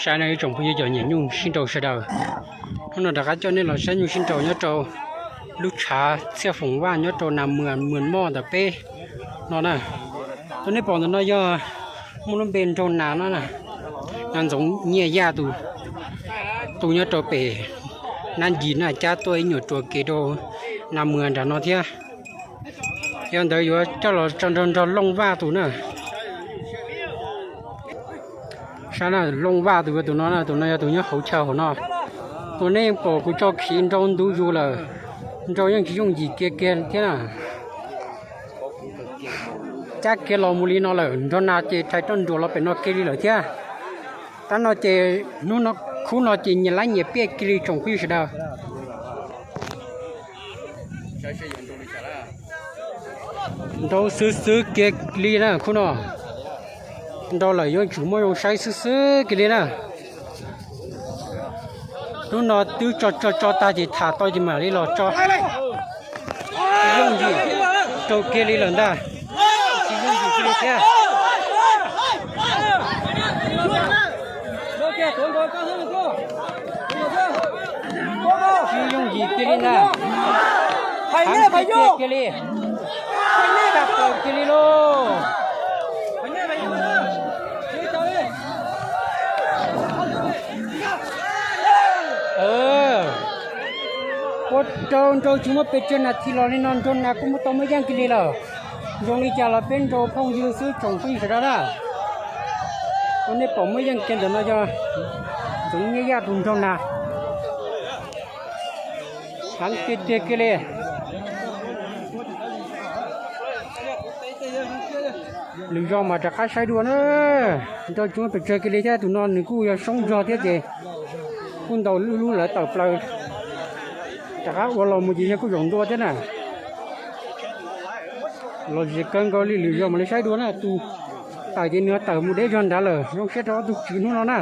Saib no ib tsoom phooj ywg cov nyiam nyuj sib nraus sawv daws, hnub no rov qab coj nej los saib nyuj sib nraus nyob rau lub tshav Txhiaj Foom Vaj nyob rau Nas Mwas Mwas Moj ntawm peb no na. Tus nej pom ntawm no yog muaj lub npe Nraug Nas no na, yog Ntxoov Nyiaj Yaj tus, tus nyob rau pem Nab Ncig na, cab tuaj ib nyuag rua kev rau Nas Mwas nram no thiab. Yog ntawd yuav coj los tso nrog nrog Looj Vaj tus na. Saib na, Looj Vaj tus, tus no na, tus no yog tus nyob hauv chaw hauv no. Tus nej yeej pom kuv tso khiv nrau ntu zus lawm, nrau yeej tsis yooj yim kiag kiag thiab na. Cab kiag los mus li no lawm, Nraug Nas ces rhais roj nruas los pem no kiag li lawm thiab. Tab no ces hnub no, khub no ces nyias laib nyias piaj kiag li tsoom phooj ywg sawv daws. Nrau xwb xwb kiag li na khub no. Nrau lawm yuav tsum muaj zoo saib xwb xwb kiag li na. Hnub no twb tso tso tso tag ces tham tau ces mam li los tso. Yooj yim rau kiag li lawm ntag. Tsis yooj yim kiag li thiab. Tsis yooj yim kiag li ntag. Heev tiag tiag kiag li. Tag plaws kiag li lauj. Ua rau nrau tsis muaj pes tsawg nas this los li no Nraug Nas kuj muab tau muaj yeej kiag li lawm. Zoo li cas los peb nrau phooj ywg xwb tsoom phooj ywg sawv daws na. Ua nej pom muaj yeej kiag ntawm no yog Ntxoov Nyiaj Yaj tus Nraug Nas. Heev tiag tiag kiag li. Lwm zaus mas rov qab saib dua na. Nrau tsis muaj pes tsawg kiag li thiab, tus no nws kuj yog soob zog thiab ces kuj ntaus lub lub lawv tawm plaws. Rov qab ua los mus ces yog kuj zaum ntua thiab na. Los zis kawg nkaus li, lwm zaus mam li saib dua na. Tus tawm ces nws tawm mus deb zog nrad lawm, zoo siab rau ob tug tswv hnub no na.